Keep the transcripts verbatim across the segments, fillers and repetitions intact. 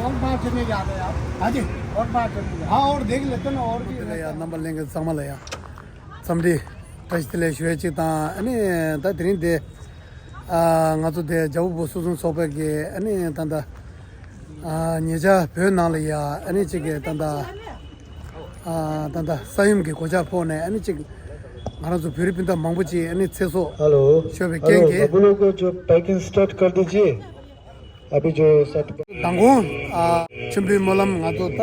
और बाहर चले जाते हैं आप। हाँ जी। और बाहर चले जाते हैं। हाँ, और देख लेते ना, और भी। དེ་ལ་ཡ་རྣམ་པ་ལྷན་རྒྱས་ཚང་མ་ལ་ཡ་འཚམས་འདྲི་བཀྲ་ཤིས་བདེ་ལེགས་ཞུ་ཡ་གཅིག་དང་། ཨ་ནི་ད་དེ་རིང་དེ་ཨ་ང་ཚོ་དེ་རྒྱལ་པོ་བོད་སོག་ཚང་ཚོགས་པའི་གི་ཨ་ནི་ད་ལྟ་ཨ་ཉེ་ཆར་བོད་ནང་ལ་ཡ་ཨ་ནི་གཅིག་གི་ད་ལྟ་ཨ་ད་ལྟ་ས་ཡོམ་གི་གོད་ཆག་ཕོག་ནས་ཨ་ནི་གཅིག་ང་རང་ཚོ་བོད་རིགས་སྤུན་ཟླ་མང་པོ་ཅིག་ཨ་ནི་ཚེ་སྲོག་हेलो। ཤོར་བའི་हेलो, རྐྱེན་གྱིས། बाबू लोग को जो पैकिंग स्टार्ट कर दीजिए। अभी जो सब དང་པོ་ཨ་མཆོད་འབུལ་སྨོན་ལམ་ང་ཚོ་ད་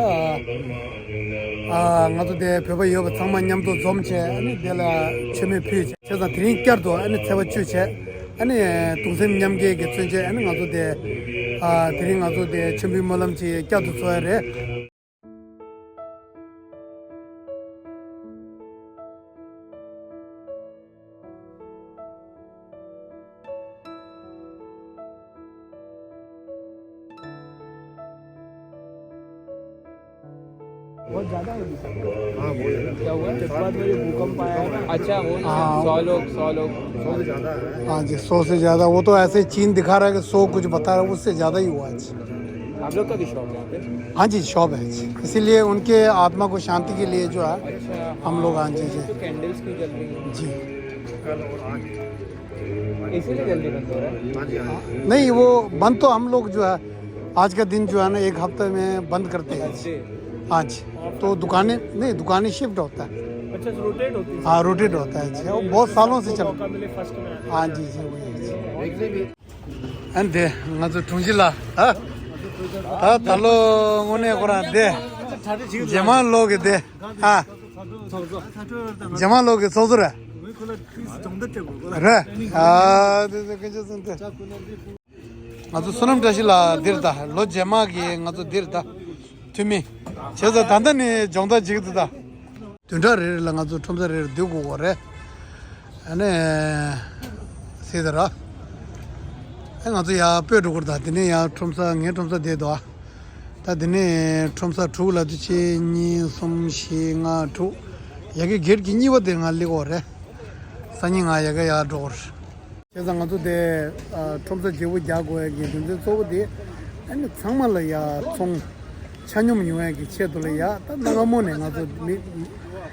ཨ་ང་ཚོ་དེ་བོད་པ་ཡོད་པ་ཚང་མ་མཉམ་དུ་འཛོམས་བྱས་ཨ་ནི་དེ་ལ་མཆོད་མེ་ཕུལ་བྱས། བྱས་ཙང་དེ་རིང་བསྐྱར་དུ་ཨ་ནི་ཚེས་པ་བཅུ་བྱས། ཨ་ནི་གདུང་སེམས་མཉམ་སྐྱེད་ཀྱི་མཚོན་བྱེད་ཨ་ནི་ང་ཚོ་དེ་ཨ་དེ་རིང་ང་ཚོ་དེ་མཆོད་འབུལ་སྨོན་ལམ་ཅིག་བསྐྱར་དུ་འཚོགས་ཡ་རེད། बहुत ज्यादा है। हाँ, बहुत ज्यादा। क्या हुआ? जज्बात में जो भूकंप आया है ना, अच्छा, वो हाँ। सौ लोग, सौ लोग। सौ से ज्यादा है। हाँ जी, सौ से ज्यादा। वो तो ऐसे ही चीन दिखा रहा है कि सौ कुछ बता रहा है, उससे ज्यादा ही हुआ आज। आप लोग का भी शॉप है यहाँ पे? हाँ जी, शॉप है। इसीलिए उनके आत्मा को शांति के लिए जो है, अच्छा, हम लोग, हाँ जी, जी। तो कैंडल्स क्यों जल रही हैं? जी। कल और आज। इसीलिए जल्दी बंद हो रहा है? हाँ जी, हाँ। नहीं, वो बंद तो हम लोग जो है, आज का दिन जो है ना, एक हफ्ते में बंद करते हैं। अच्छा। हाँ जी। तो दुकानें, नहीं, दुकानें शिफ्ट होता है। अच्छा, रोटेट होती है? हाँ, रोटेट होता है। अच्छा, वो बहुत सालों से चल मौका मिले फर्स्ट में आने का। हाँ जी, जी, वही है। ཨན་དེ་ང་ཚོ་དྲུང་ཆེ་ལགས། ཨ་ད་ད་ལོ་དངོས་གནས་ཁོ་རང་དེ་རྗེས་མ་ལོག་གི་དེ། ཨ་རྗེས་མ་ལོག་གི་ཚོགས་གཙོ་རེད། རེད། ཨ་དེ་དེ་སྐད་ཆ་གསུངས་ཏེ། ང་ཚོ་བསོད་ནམས་བཀྲ་ཤིས་ལགས་འདིར་ད་ལོ་རྗེས་མ་གི་ང་ཚོ་འདིར་ད་འཐུས་མི་བྱས་ཙང་ད་ལྟ་ནས་སྦྱོང་བརྡར་བྱེད་ཀྱི་འདུག་ད། བདུན་ཕྲག་རེ་རེ་ལ་ང་ཚོ་ཁྲོམ་ས་རེ་རེ་སྡོད་དགོས་ཀྱི་རེད། ཨ་ནི་སྲིད་ད་ར། ཨ་ང་ཚོ་ཡར་སྤོས་འགྲོ་དགོས་རེད། ད་དེ་ནས་ཡར་ཁྲོམ་ས་ངའི་ཁྲོམ་ས་བསྡད་འདུག་ད་དེ་ནས་ཁྲོམ་ས་དྲུག་ལ་དུ་ཆེ་གཉིས་གསུམ་བཞི་ལྔ་དྲུག་ཡ་གི་གེད་ཀྱི་གཉིས་པ་དེ་ང་སླེབས་ཀྱི་རེད། སང་ཉིན་ང་ཡ་གི་ཡར་འགྲོ་དགོས་རེད། བྱས་ཙང་ང་ཚོ་དེ་ཨ་ཁྲོམ་ས་བརྗེ་པོ་རྒྱག་དགོས་ཡ་གི་རྒྱུ་མཚན་གཙོ་བོ་དེ་ཨ་ནི་ཚང་མ་ལ་ཡ་ཚོང་ཆ་སྙོམས་ཡོང་ཡ་གི་ཆེད་དུ་ལ་ཡ་ད་གནའ་སྔ་མོ་ནས་ང་ཚོ་མི་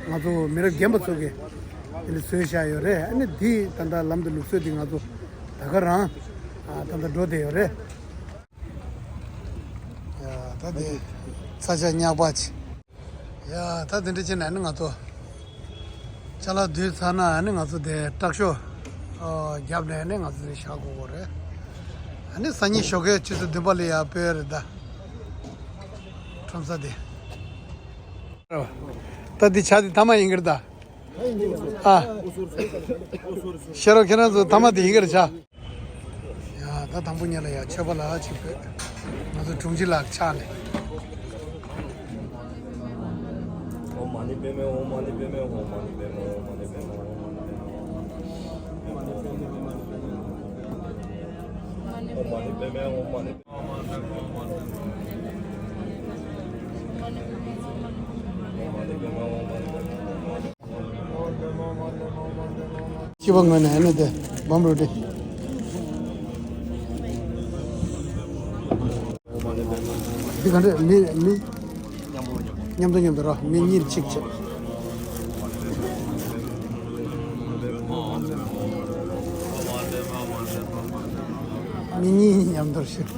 ང་ཚོ་མི་རབས་རྒན་པ་ཚོ་གིས་དེ་འདྲ་བཟོས་བཞག་ཡོད་རེད། ཨ་ནི་དེ་ད་ལྟ་ལམ་དུ་ལུགས་སྲོལ་དེ་ང་ཚོ་ད་ག་རང་ཨ་ད་ལྟ་འགྲོ་བསྡད་ཡོད་རེད། ཡ་ད་དེ་ཚ་ཆ་ཉག་པ་ཆེ། ཡ་ད་དེ་འདྲ་བྱས་ན་ནི་ང་ཚོ་ཅ་ལག་བསྡུས་ཚར་ན་ནི་ང་ཚོ་དེ་སྐྲག་ཤོ་ཨོ་བརྒྱབ་ནས་ནི་ང་ཚོ་དེ་བཞག་དགོས་ཀྱི་རེད། ཨ་ནི་སང་ཉིན་ཞོགས་ཀས་ཆུ་ཚོད་བདུན་པ་ལ་ཡར་སྤོས་རེད་ད། ཁྲོམ་ས་དེ། ད་འདི་ཆ་དེ་ཐ་མ་ཡིན་གྱི་རེད་ད། ཨ། ཤེས་རོགས་ཁྱེད་རང་ཚོ་ཐ་མ་དེ་ཡིན་གྱི་རེད་ཆ། ཡ་ད་དང་པོ་ཉིད་ལ་ཡ་མཆོད་པ་ལ་ཅིག་ཕུལ། ང་ཚོ་དྲུང་ཆེ་ལགས་ཕྱག་ནས། སྤྱི་པ་ངོས་ནས་ཨ་ནི་དེ་བམ་རུ་ཏི། འདི་ག་འདྲ་མི་མི་མཉམ་དུ་མཉམ་དུ་ར་མི་གཉིས་གཅིག་བྱས། མི་གཉིས་མཉམ་དུ་ཞིག་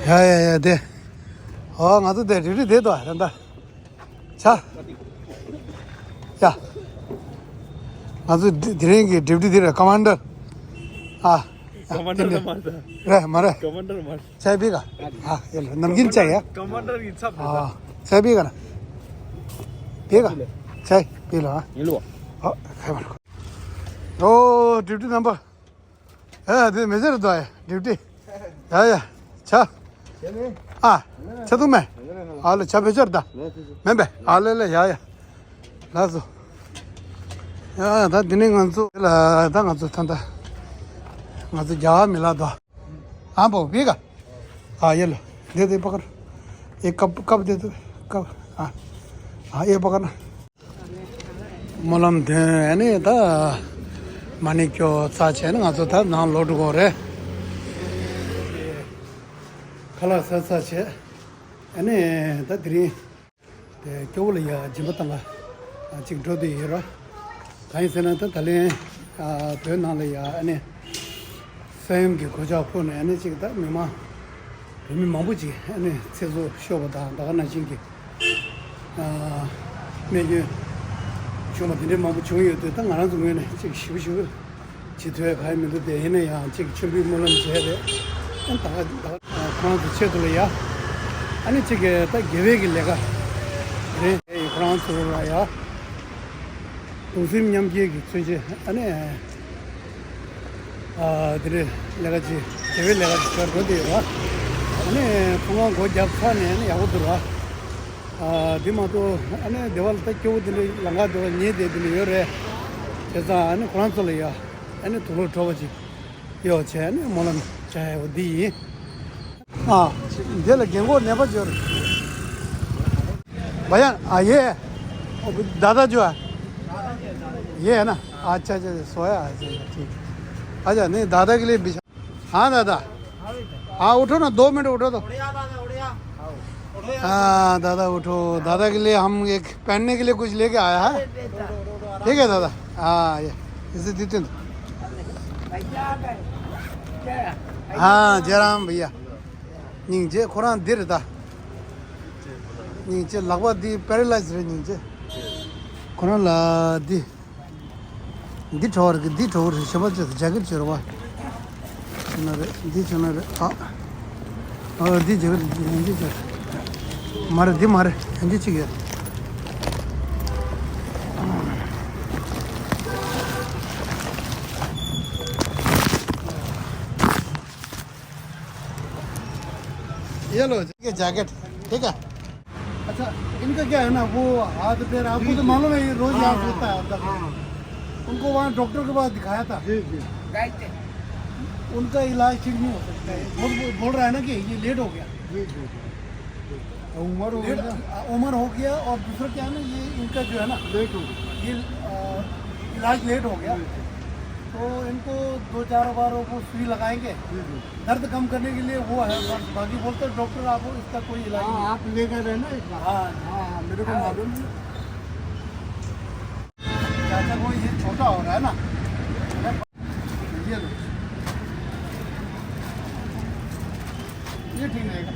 ཡ་ཡ་ཡ་དེ། ཨོ་ང་ཚོ་དེ་རི་རི་དེ་དོ་ད་ད། ཆ། ཡ། ང་ཚོ་དེ་དེ་རིང་གི་ཌིའུ་ཊི་དེ་རེད་ཀོ་མན་ཌར། ཨ། ཀོ་མན་ཌར་དེ་མ་རེད། རེད་མ་རེད། ཀོ་མན་ཌར་མ་རེད། ཆ་པི་ག་ཨ་ཡ་ལ་ནམ་རྒྱུན་ཆ་ཡ། ཀོ་མན་ཌར་གི་ཚབ་རེད། ཨ། ཆ་པི་ག་ན། པི་ག་ཆ་པི་ལ་ཨ། ཡིན་ལོ། ཨ་ཁ་མ་རེད། ཨོ་ཌིའུ་ཊི་རྣམ་པ། ཨ་དེ་མེ་ཇར་དོ་ཡ་ཌིའུ་ཊི། ཡ་ཡ། ཆ། ཨ། ཆ་ཐུང་མེ། ཨ་ལ་ཆ་བེ་ཆར་ད། མེ་བེ། ཨ་ལེ་ལེ་ཡ་ཡ། ལགས་སོ། ཡ་ད་དེ་ནས་ང་ཚོ་ལ་ད་ང་ཚོ་ད་ད། ང་ཚོ་རྒྱ་གར་མི་ལ་དོ། ཨ་བོ་བི་ག་ཨ་ཡེ་ལ། དེ་དེ་པ་ཀར། ཨེ་ཀབ་ཀབ་དེ་དེ་ཀབ། ཨ་ཨ་ཨེ་པ་ཀར་ན། སྨོན་ལམ་འདོན་ཨ་ནི་ད་མ་ཎི་སྐྱོར་ཚར་བྱས་ནས་ང་ཚོ་ད་ནང་ལོག་འགྲོ་དགོས་རེད། ཁ་ལག་ཟ་ཚར་བྱས་ཨ་ནི་ད་དེ་རིང་དེ་སྐྱོ་བོ་ལ་ཡ་སྦྱིན་པ་བཏང་ག་ཅིག་འགྲོ་བསྡད་ཡོད་ར། གང་ཡིན་ཟེར་ན་ད་ད་ལན་བོད་ནང་ལ་ཡ་ཨ་ནི་ས་ཡོམ་གྱི་གོད་ཆག་ཕོག་ནས་ཨ་ནི་ཅིག་ད་མི་མང་བོད་མི་མང་པོ་ཅིག་ཨ་ནི་ཚེ་སྲོག་ཤོར་བ་དང་ད་ག་ནང་བཞིན་གྱི་རྨས་སྐྱོན་བྱུང་བ་དེ་འདྲའི་མང་པོ་བྱུང་ཡོད་དུས་ད་ང་རང་ཚོ་ངོས་ནས་ཅིག་ཞིབ་ཞིབ་བྱེད་ཐུབ་ཡ་གང་ཡང་མི་འདུག་དེ་ཡིན་ན་ཡང་ཅིག་མཆོད་འབུལ་སྨོན་ལམ་བྱས་རེད། ཨ་ད་ག་ད་ག་ཁོ་རང་ཚོ་ཆེད་དུ་ལ་ཡ་ཨ་ནི་ཅིག་གི་ད་དགེ་བའི་གི་ལས་ཀ་རེད། ཁོ་རང་ཚོ་ལ་ཡ་གདུང་སེམས་མཉམ་སྐྱེད་ཀྱི་མཚོན་བྱེད་ཨ་ནི། ཨ་དེ་རེད། ལས་ཀ་ཅིག་དེ་བས་ལས་ཀ་ཅིག་བྱ་དགོས་དེ་ཡོད་ར། ཨ་ནི་ཁོ་རང་སྒོ་རྒྱབ་ཚར་ནས་ཨ་ནི་ཡག་པོ་འདུག་ར། ཨ་དེ་མ་གཏོགས་ཨ་ནི་སྡེ་བ་ལ་ད་སྐྱོ་བོ་དེ་འདྲ་ལམ་ཁ་སྡེ་བ་ཉེ་དེ་དེ་འདྲ་ཡོད་རེད། བྱས་ཙང་ཨ་ནི་ཁོ་རང་ཚོ་ལ་ཡ་ཨ་ནི་དུག་ལོག་བྲོ་བ་ཅིག་ཡོད་བྱས་ཨ་ནི་སྨོན་ལམ་བྱ་ཡག་པོ་འདི་ཡིན། हाँ, दे लगे वो नेपा जोर। भैया, आ, ये है। वो दादा जो है, ये है ना? अच्छा, अच्छा, अच्छा, सोया है, अच्छा, अच्छा, ठीक। अच्छा, नहीं, दादा के लिए बिछा। हाँ, दादा। हाँ, उठो ना, दो मिनट उठो तो। हाँ, दादा, उठो। दादा के लिए हम एक पहनने के लिए कुछ लेके आया है। ठीक है, दादा। हाँ, ये, इसे दीते हैं। हाँ, जयराम भैया। སྙིང་རྗེ། ཁོ་རང་འདིར་ད། སྙིང་རྗེ། ལག་པ་འདི་པེ་ར་ལའིཛ་རེད། སྙིང་རྗེ། ཁོ་རང་ལ་འདི། འདི་བྲོ་བ་རེད། འདི་བྲོ་བ་རེད། ཞོ་པ་ཅོ་ཇ་ཀེད་ཅོ་ར་བ། ཅོ་ན་རེད། འདི་ཅོ་ན་རེད། ཨ། ཨ་འདི་ཇ་ཀེད་འདི་ཅོ། མ་རེད། འདི་མ་རེད། འདི་ཅིག་ཡོད། ये लो, ठीक है, जैकेट, ठीक है। अच्छा, इनका क्या है ना, वो हाथ पैर, आपको तो मालूम है, ये रोज यहाँ सोता है अंदर। हाँ। उनको वहाँ डॉक्टर के पास दिखाया था। जी, जी। उनका इलाज ठीक नहीं हो सकता है। बोल, बोल रहा है ना कि ये लेट हो गया। जी, जी, जी। उम्र हो गई ना। उम्र हो गया और दूसरा क्या है ना, ये इनका जो है ना, लेट हो गया। ये, अ, इलाज लेट हो गया। जी, जी। तो इनको दो चार बार वो सुई लगाएंगे। जी, जी। दर्द कम करने के लिए वो है, बस बाकी बोलते हैं, "डॉक्टर, आप इसका कोई इलाज नहीं।" आप लेकर रहना एक बार। हाँ। हाँ, हाँ, मेरे को मालूम है। चाचा को ये छोटा हो रहा है ना, ये लो, ये ठीक रहेगा।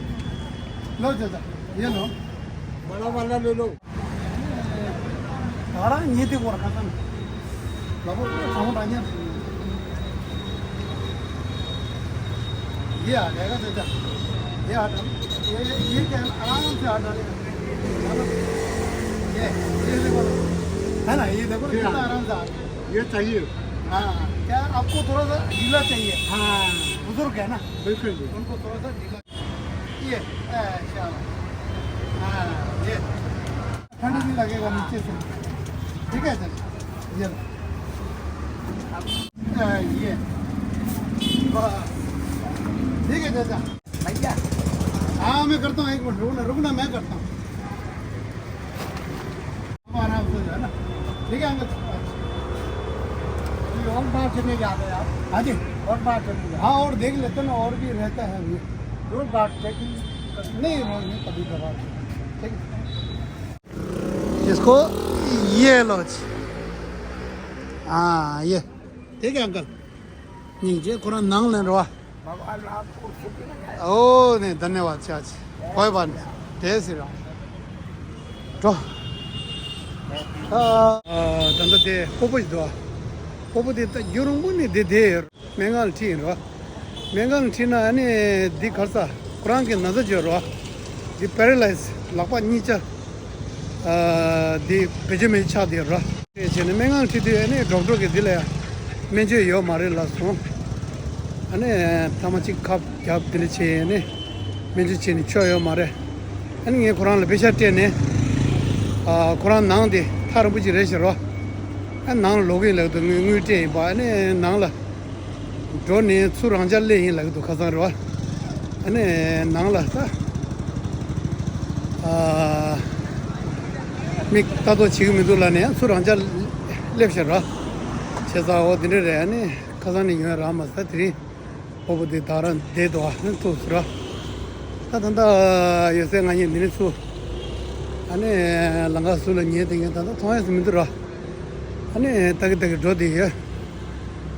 लो चाचा, ये लो। बड़ा वाला ले लो। ང་རང་ཉལ་དུས་སྐོར་ཁ་སང་ལ་ཕོགས་ཚང་མ་འདྲ་མཉམ་ཞིག ये आ जाएगा चाचा। ये आ जाएगा। ये, ये क्या है, आराम से आ जाएगा। ये, ये देखो, है ना, ये देखो, कितना आराम से आ गया। ये चाहिए। हाँ, क्या आपको थोड़ा सा ढीला चाहिए? हाँ। बुजुर्ग है ना, बिल्कुल जी। उनको थोड़ा सा ढीला। ये, अच्छा। हाँ, ये। ठंड भी लगेगा नीचे से। ठीक है सर, ये लो। अच्छा, ये। वाह। ठीक है चाचा। भैया। हाँ, मैं करता हूँ, एक मिनट रुकना, रुकना, मैं करता हूँ। आराम से जो है ना। ठीक है अंकल। ये और बाहर चले जाते हैं आप। हाँ जी। और बाहर चले जाते हैं। हाँ, और देख लेते हैं ना, और भी रहता है अभी। रोज बाहर चेकिंग। नहीं, रोज नहीं, कभी कभार। ठीक है। इसको ये लो जी। हाँ, ये। ठीक है अंकल। ཉིན་རྗེས་ཁོ་རང་ནང་ལ་འགྲོ་བ། भगवान आपको सुखी रखे। ओ नहीं, धन्यवाद चाची। कोई बात नहीं। जय श्री राम। འགྲོ། ཨ། ད་ལྟ་དེ་སྤོ་བོ་ཞིག་འདུག་སྤོ་བོ་དེ་ད་རྒྱུན་རིང་པོ་ནས་བསྡད་བསྡད་ཡོད། སྨན་ཁང་ལ་ཁྲིད་ཡིན་རོ། སྨན་ཁང་ལ་ཁྲིད་ན་ཨ་ནི་འདི་གར་ས་ཁོ་རང་གི་ན་ཚ་བརྗོད་རོ། འདི་པེ་ར་ལའིཛ་ལག་པ་གཉིས་ཆ། ཨ། འདི་བེད་སྤྱོད་མེད་ཆགས་བསྡད་རོ། བྱས་ནས་སྨན་ཁང་ཁྲིད་དུས་ཨ་ནི་ཌོག་ཊར་གིས་འདི་ལ་ཡ་སྨན་བཅོས་ཡོད་མ་རེད་ལབ་སོང་། ཨ་ནི་ཐ་མ་གཅིག་ཁབ་བརྒྱབ་འདི་འདྲ་བྱས་ནས་སྨན་བཅོས་བྱས་ནས་ཆོག་ཡོད་མ་རེད། ཨ་ནི་ངས་ཁོ་རང་ལ་པེ་ཤག་སྤྲད་ནས། ཨ། ཁོ་རང་ནང་དེ་ཐག་རིང་པོ་ཅིག་རེད་ཟེར་རོ། ཨ། ནང་ལ་ལོག་གི་ཡིན་ལབ་འདུག་དངུལ་དངུལ་སྤྲད་ཡིན་པ། ཨ་ནི་ནང་ལ་འགྲོ་ནས་ཚུར་རང་འཇགས་སླེབས་ཡིན་ལབ་ཀྱི་འདུག་ཁ་སང་རེད་བ། ཨ་ནི་ནང་ལ་ད་ཨ་མིག་ལྟ་རྟོག་བྱེད་ཀྱི་མི་འདུག་ལབ་ནས་ཚུར་རང་འཇགས་སླེབས་ཤག་ར། བྱས་ཙང་འོ་དེ་འདྲ་རེད། ཨ་ནི་ཁ་སང་ནས་ཡོང་ཡ་རག་མ་སོང་། དེ་རིང་སྤོ་བོ་དེ་ད་རང་བསྡད་འདུག་ཨ་ནི་ཐུག་སོང་ར། ད་ད་ལྟ་ཡོད་ཚད་ང་གཉིས་འདི་ནས་ཚུར་ཨ་ནི་ལམ་ཁ་ཟུར་ལ་ཉལ་བསྡད་མཁན་ད་ལྟ་མཐོང་ཡ་མི་འདུག་ར། ཨ་ནི་ལྟ་གི་ལྟ་གི་འགྲོ་བསྡད་ཡོད།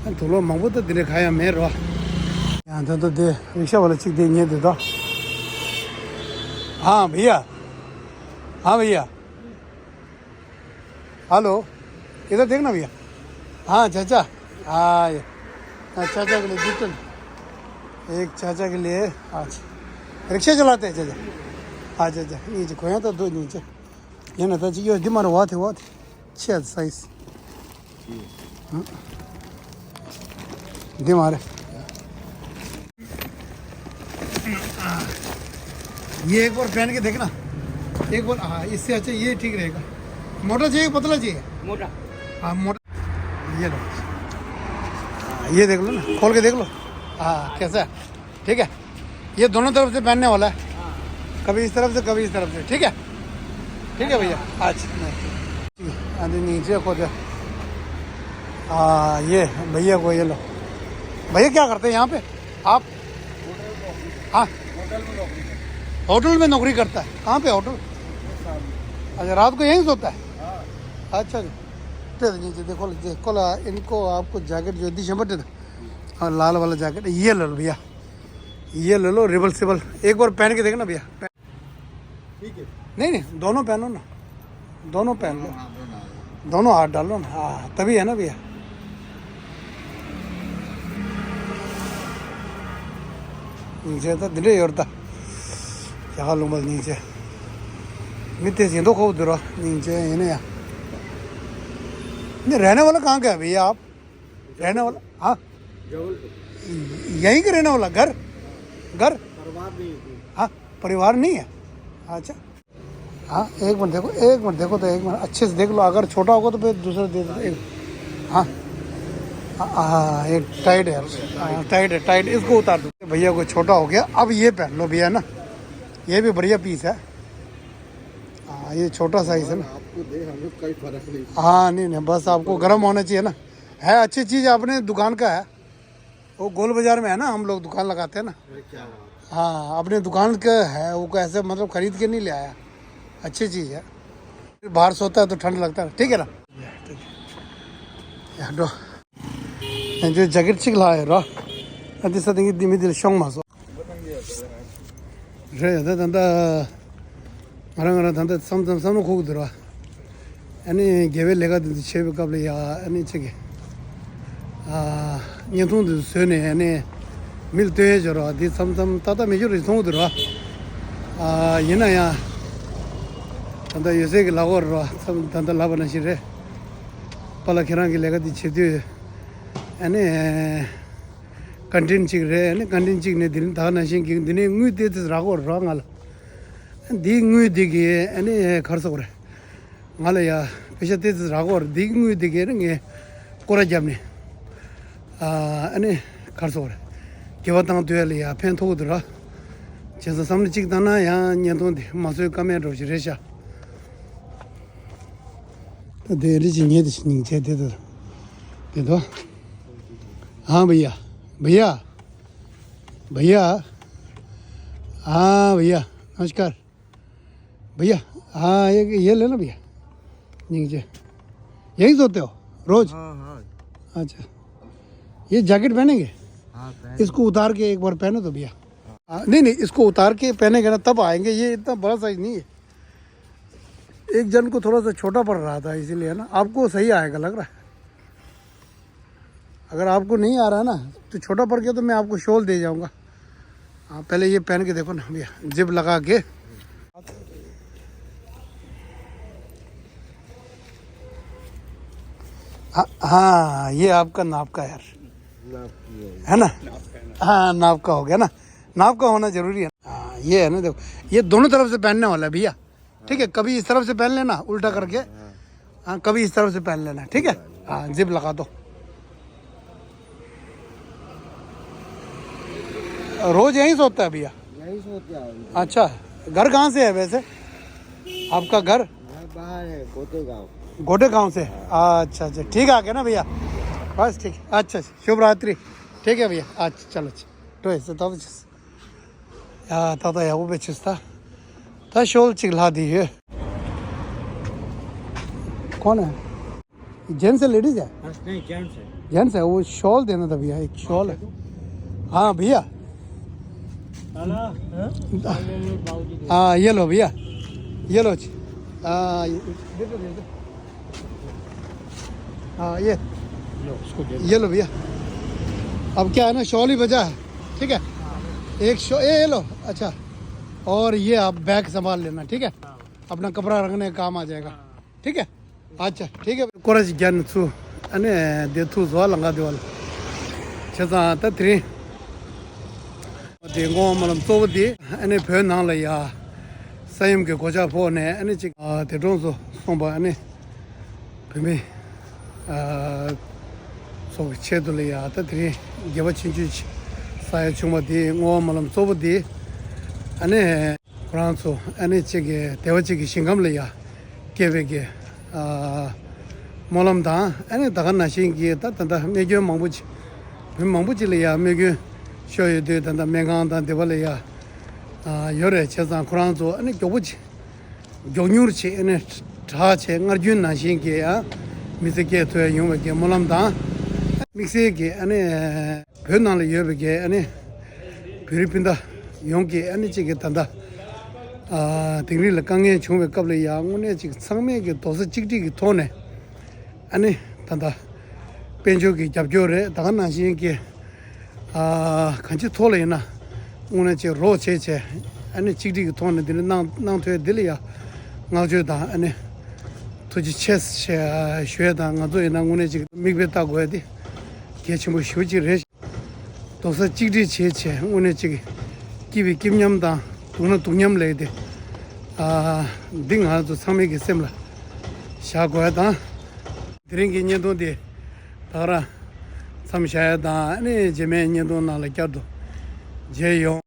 ཨ་དུག་ལོག་མང་པོ་ད་འདི་འདྲ་གང་ཡང་མེད་རོ། ཡང་ད་ལྟ་དེ་རིག་ཤ་བ་ལ་གཅིག་དེ་ཉལ་བསྡད་དོ། हाँ भैया, हाँ भैया, हेलो, इधर देखना भैया। हाँ चाचा, हाँ ये, हाँ, चाचा के लिए जूते, एक चाचा के लिए। अच्छा, रिक्शा चलाते हैं चाचा? अच्छा अच्छा, ये जो खोया था दो नीचे। ये ना था जी, ये दिमाग हुआ थे, हुआ थे। छः साइज। दिमाग। ये एक बार पहन के देखना, एक बार। हाँ, इससे अच्छा ये ठीक रहेगा। मोटा चाहिए, पतला चाहिए? मोटा। हाँ, मोटा। ये लो। हाँ, ये देख लो ना, खोल के देख लो। हाँ, कैसा है? ठीक है, ये दोनों तरफ से पहनने वाला है। हाँ। कभी इस तरफ से, कभी इस तरफ से। ठीक है, ठीक है भैया। अच्छा। हाँ जी, नीचे खुद। हाँ, ये भैया को ये लो। भैया क्या करते हैं यहाँ पे आप? हाँ, होटल में नौकरी करता है। कहाँ पे होटल? अच्छा, रात को यहीं सोता है? अच्छा जी। तो नीचे देखो, देखो ला, इनको आपको जैकेट जो दिसंबर, हाँ, लाल वाला जैकेट, ये ले लो भैया, ये ले लो, रिवर्सिबल। एक बार पहन के देखना भैया। ठीक है। नहीं नहीं, दोनों पहनो ना, दोनों पहन लो। हाँ, दोनों। दोनों हाथ डालो ना। हाँ, तभी है ना भैया। ཉིན་མཚན་ད་འདི་འདྲ་ཡོད་ད། ཡ་ཧ་ལུང་པ་ཉིན་མཚན། མི་དེ་ཟིན་ཐོ་ཁོ་བསྡུར་བ་ཉིན་མཚན་ཡིན་ན་ཡ། नहीं, रहने वाला कहाँ का है भैया आप? रहने वाला? हाँ, जबलपुर। यहीं के रहने वाला? घर, घर? परिवार नहीं है कोई। हाँ, परिवार नहीं है। अच्छा। हाँ, एक मिनट देखो, एक मिनट देखो तो, एक मिनट अच्छे से देख लो। अगर छोटा होगा तो फिर दूसरा दे दो। एक, हाँ, हाँ, हाँ, एक टाइट है। हाँ, टाइट है, टाइट। इसको उतार दो। भैया को छोटा हो गया, अब ये पहन लो भैया ना, ये भी बढ़िया पीस है। हाँ, ये छोटा साइज है ना। आपको दे, हमें कोई फर्क नहीं। हाँ, नहीं नहीं, बस आपको गर्म होना चाहिए ना। है अच्छी चीज़, अपने दुकान का है। वो गोल बाजार में है ना, हम लोग दुकान लगाते हैं ना। अरे क्या बात। हाँ, अपने दुकान का है, वो को ऐसे मतलब खरीद के नहीं ले आया। अच्छी चीज़ है। बाहर सोता है तो ठंड लगता है, ठीक है ना? ठीक है। यार, दो। जो जैकेट चिक लाए रो। अति सदिंग दिमी दिल शोंग मासो। རེད། ད་ད་ད་ང་རང་ང་རང་ད་ད་བསམ་བསམ་བསམ་བློ་འཁོར་གི་འདུག་ར། ཨ་ནི་དགེ་བའི་ལས་ཀ་འདི་ཚོ་བྱེད་པའི་སྐབས་ལ་ཡ། ཨ་ནི་ཅིག་གི་ཨ་བརྙན་ཐུང་འདི་ཚོ་བཟོས་ནས་ཨ་ནི་མི་ལ་སྟོན་ཡས་བྱོས་ར། འདི་མཚམས་མཚམས་ཏག་ཏག་མེད་རྒྱུ་རེད་མཐོང་གི་འདུག་ར། ཨ་ཡིན་ན་ཡང་ད་ད་ཡོད་ཚད་ཀྱི་ལག་འོག་ར། མཚམས་ད་ད་ལབ་པ་ནང་བཞིན་རེད། པཱ་ལགས་ཁྱེད་རང་གི་ལས་ཀ་འདི་བྱེད་དུས་ཨ་ནི། ཀན་ཊིན་གཅིག་རེད། ཨ་ནི་ཀན་ཊིན་གཅིག་ནས་དེ་རིང་ད་ག་ནང་བཞིན་གྱི་འདི་ནས་དངུལ་ཏོག་ཙམ་རག་གི་ཡོད་རེད་ང་ལ། འདིའི་དངུལ་འདི་གིས་ཨ་ནི་ག་རེ་ཟེར་དགོས་རེད། ང་ལ་ཡ་པེ་ཤ་ཏོག་ཙམ་རག་གི་ཡོད་རེད། འདིའི་དངུལ་འདི་གིས་ཨ་ནི་ངས་སྐོར་ར་བརྒྱབ་ནས། ཨ་ནི་ག་རེ་ཟེར་དགོས་རེད། སྐྱེ་བ་བཏང་དུས་ལ་ཡ་ཕན་ཐོགས་འདུག་ར། བྱས་ཙང་བསམ་བློ་གཅིག་བཏང་ན་ཡང་བརྙན་ཐུང་འདི་མ་བཟོས་ཀ་མེད་འགྲོ་ཞིག་རེད་ཤག་ད་དེ་རེད་ཅིག་ཉེ་དེ་ཞིག་སྙིང་རྗེ་དེ་དེ་དེ་དོ། हाँ भैया, भैया, भैया, हाँ भैया, नमस्कार। भैया, हाँ, ये, ये ले लो भैया। नीचे। यही सोते हो? रोज? हाँ, हाँ। अच्छा। ये जैकेट पहनेंगे? हाँ, पहन। इसको उतार के एक बार पहनो तो भैया। हाँ, नहीं, नहीं, इसको उतार के पहनेंगे ना, तब आएंगे। ये इतना बड़ा साइज नहीं है। एक जन को थोड़ा सा छोटा पड़ रहा था, इसीलिए ना। आपको सही आएगा, लग रहा है। अगर आपको नहीं आ रहा है ना, तो छोटा पड़ गया तो मैं आपको शॉल दे जाऊंगा। हाँ, पहले ये पहन के देखो ना भैया, जिप लगा के। हाँ, हाँ, ये आपका नाप का है यार। नाप की है। है ना? हाँ, नाप का हो गया ना। नाप का होना जरूरी है। हाँ, ये है ना, देखो, ये दोनों तरफ से पहनने वाला है भैया। ठीक है, कभी इस तरफ से पहन लेना, उल्टा करके। हाँ, कभी इस तरफ से पहन लेना, ठीक है। हाँ, जिप लगा दो। रोज यहीं सोता है भैया? यहीं सोते हैं। अच्छा, घर कहाँ से है वैसे आपका घर? घर बाहर है, गोटेगांव। गोटेगांव से? अच्छा, अच्छा, ठीक आ गया ना भैया? बस ठीक है। अच्छा, शुभ रात्रि। ठीक है भैया, अच्छा, चलो, अच्छा। तो ऐसे तो अब ཡ། ད་ལྟ་ཡག་པོ་བྱས་ད། ད་ཤོལ་གཅིག་ལྷག་དེ་ཡོད། कौन है? जेंट्स है, लेडीज है? हाँ, नहीं, जेंट्स है। जेंट्स है, वो शॉल देना था भैया, एक शॉल है। हाँ भैया। हाँ, ये लो भैया, ये लो। हाँ, ये दे दो, दे दो। हाँ, ये, लो, उसको दे दो। ये लो भैया। अब क्या है ना, शॉल ही बचा है, ठीक है। एक शॉल, ये, ये लो। अच्छा, और ये आप बैग संभाल लेना, ठीक है। अपना कपड़ा रखने का काम आ जाएगा, ठीक है। अच्छा, ठीक है। སྐོར་ར་ཅིག་རྒྱབ་ནས་ཚུར་ཨ་ནི་དེ་ཐུག་བཟོ་བ་ལ་འགག་དེ་བ་ལ། བྱས་ཙང་ད་དེ་རིང་དེ་སྔོན་སྨོན་ལམ་གཙོ་བོ་དེ་ཨ་ནི་བོད་ནང་ལ་ཡ་ས་ཡོམ་གྱི་གོད་ཆག་ཕོག་ནས་ཨ་ནི་ཅིག་ཨ་འདས་གྲོངས་སུ་སོང་བ་ཨ་ནི་བོད་མི་ཨ་ཚོ་གི་ཆེད་དུ་ལ་ཡ་ད་དེ་རིང་དགེ་བ་ཆེན་པོ་ཅིག་བསགས་ཡ་བྱུང་བ་དེ་སྔོན་སྨོན་ལམ་གཙོ་བོ་དེ་ཨ་ནི། ཁོ་རང་ཚོ་ཨ་ནི་གཅིག་གི་བདེ་བ་གཅིག་གི་ཞིང་ཁམས་ལ་ཡ་སྐྱེ་བའི་གི་ཨ་སྨོན་ལམ་དང་ཨ་ནི་ད་ག་ནང་བཞིན་གྱི་ད་ད་ལྟ་རྨས་སྐྱོན་མང་པོ་ཅིག་བོད་མང་པོ་ཅིག་ལ་ཡ་རྨས་སྐྱོན་ཤོར་ཡོད་དུས་ད་ལྟ་སྨན་ཁང་དང་སྡེ་བ་ལ་ཡ་ཨ་ཡོད་རེད། བྱས་ཙང་ཁོ་རང་ཚོ་ཨ་ནི་མགྱོགས་པོ་ཅིག་མགྱོགས་མྱུར་བྱས་ཨ་ནི་དྲག་བྱས་སྔར་རྒྱུན་ནང་བཞིན་གྱི་ཨ་མི་ཚེ་སྐྱེལ་ཐུབ་ཡ་ཡོང་བའི་གི་སྨོན་ལམ་དང་། དམིགས་བསལ་གྱི་ཨ་ནི། བོད་ནང་ལ་ཡོད་པའི་གི་ཨ་ནི་བོད་རིགས་སྤུན་ཟླ་ཡོངས་ཀྱི་ཨ་ནི་གཅིག་གི་ད་ལྟ་ཨ་དིང་རི་ལ་དཀའ་ངལ་བྱུང་བའི་སྐབས་ལ་ཡང་དངོས་གནས་ཅིག་ཚང་མས་གི་རྡོག་རྩ་གཅིག་སྒྲིལ་གྱི་ཐོག་ནས་ཨ་ནི་ད་ལྟ་དཔལ་འབྱོར་གྱི་རྒྱབ་སྐྱོར་རེད། ད་ག་ནང་བཞིན་གྱི་ཨ་གང་ཅིའི་ཐོག་ལ་ཡིན་ན་དངོས་གནས་ཅིག་རོགས་བྱས་བྱས་ཨ་ནི་གཅིག་སྒྲིལ་གྱི་ཐོག་ནས་འདི་ལ་གནང་གནང་ཐུབ་ཡ་འདི་ལ་ཡང་བསྔགས་བརྗོད་དང་ཨ་ནི་ཐུགས་རྗེ་ཆེ་ཞེས་ཞུ་ཡ་དང་། ང་ཚོ་ཡིན་ན་དངོས་གནས་ཅིག་མིག་དཔེ་ལྟ་དགོས་ཡ་འདི་གལ་ཆེན་པོ་ཞེ་པོ་ཅིག་རེད། རྡོག་རྩ་གཅིག་སྒྲིལ་བྱས་བྱས་དངོས་གནས་ཅིག་སྐྱིད་པའི་སྐྱིད་ཉམས་དང་སྡུག་ན་སྡུག་ཉམས་ལས་དེ་ཨ་འདི་ང་ཚོ་ཚང་མའི་གི་སེམས་ལ་བཞག་དགོས་ཡ་དང་། དེ་རིང་གི་བརྙན་ཐུང་འདི་ད་ག་རང་མཚམས་བཞག་ཡ་དང་ཨ་ནི་རྗེས་མའི་བརྙན་ཐུང་ནང་ལ་བསྐྱར་དུ་མཇལ་ཡོང་།